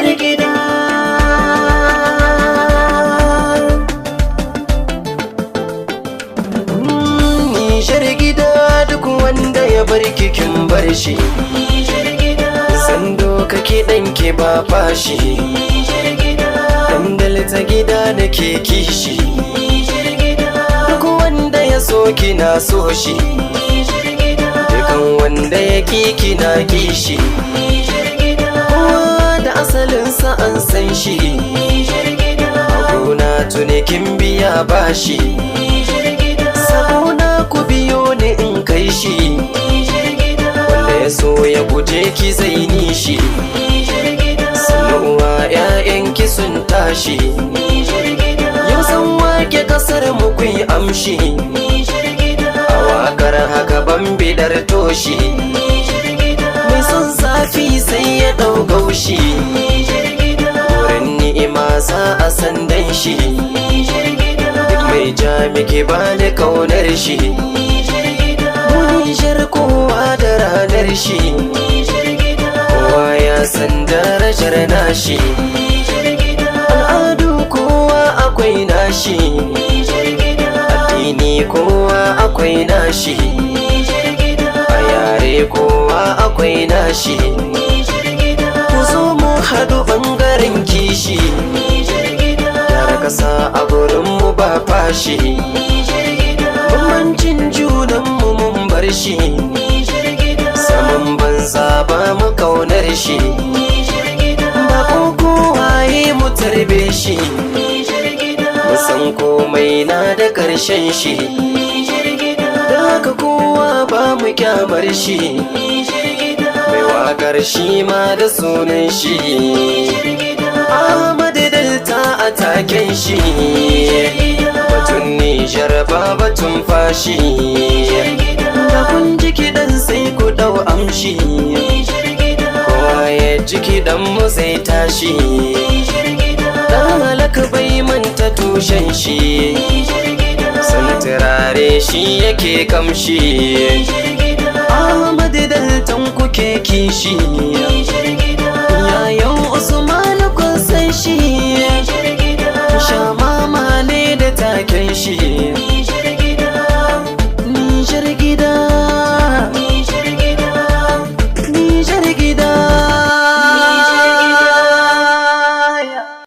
Nijar gida. Nijar gida, duk wanda ya bar kikin bar shi. Nijar gida. Sando kake ɗanke ba fashi. Nijar gida. Dandal ta gida nake kishi. Nijar gida. Duk wanda ya so kina so shi. Nijar gida. Dukan wanda ya ki kina kishi. Nijar gida. Kowa da asalinsa an san shi. Nijar gida. Gona tuni kin biya bashi. Nijar gida. Sakona ku biyo ni in kai shi. Nijar gida. Wanda ya so ya guje ki zai nishi. Nijar gida. Sannuwa 'ya'yanki sun tashi. Nijar gida. Yau san wake kasar mu kun yi amshi. Nijar gida. A wakar haka ban bidar toshi. Nijar gida. Mai son zafi sai ya ɗau gaushi. Nijar gida. Wurin ni'ima za a san dan shi. Nijar gida. Duk mai ja miki bani kaunar shi. Nijar gida. Mu Nijar kowa da ranar shi. Nijar gida. Kowa ya san darajar nashi. Nijar gida. Al'adu kowa akwai nashi. Nijar gida. Addini kowa akwai nashi. Nijar gida. A yare kowa akwai nashi. Nijar gida. Ku zo mu haɗu ɓangaren kishi. Nijar gida. Gyara kasa a gurinmu ba fashi. Nijar gida. Bambancin junanmu mun bar shi. Nijar gida. Saman banza ba mu kaunar shi. Nijar gida. Ba ko kowaye mu tarbe shi. Nijar gida. Mu san komai na da ƙarshen shi. Nijar gida. Da haka kowa ba mu kyamar shi. Nijar gida. Mai waƙar shi ma da sunan shi. Nijar gida. Ahmadu Delta a taken shi. Batun Nijar ba batun fashi. Da kun ji kiɗan sai ku ɗau amshi. Nijar gida. Kowa ya ji kiɗan mu zai tashi. Nijar gida. Dan halaka bai manta tushen shi. Nijar gida. San turare shi yake kamshi. Nijar gida. Ahmadu Deltan kuke kishi. Nijar gida. Yayan Usman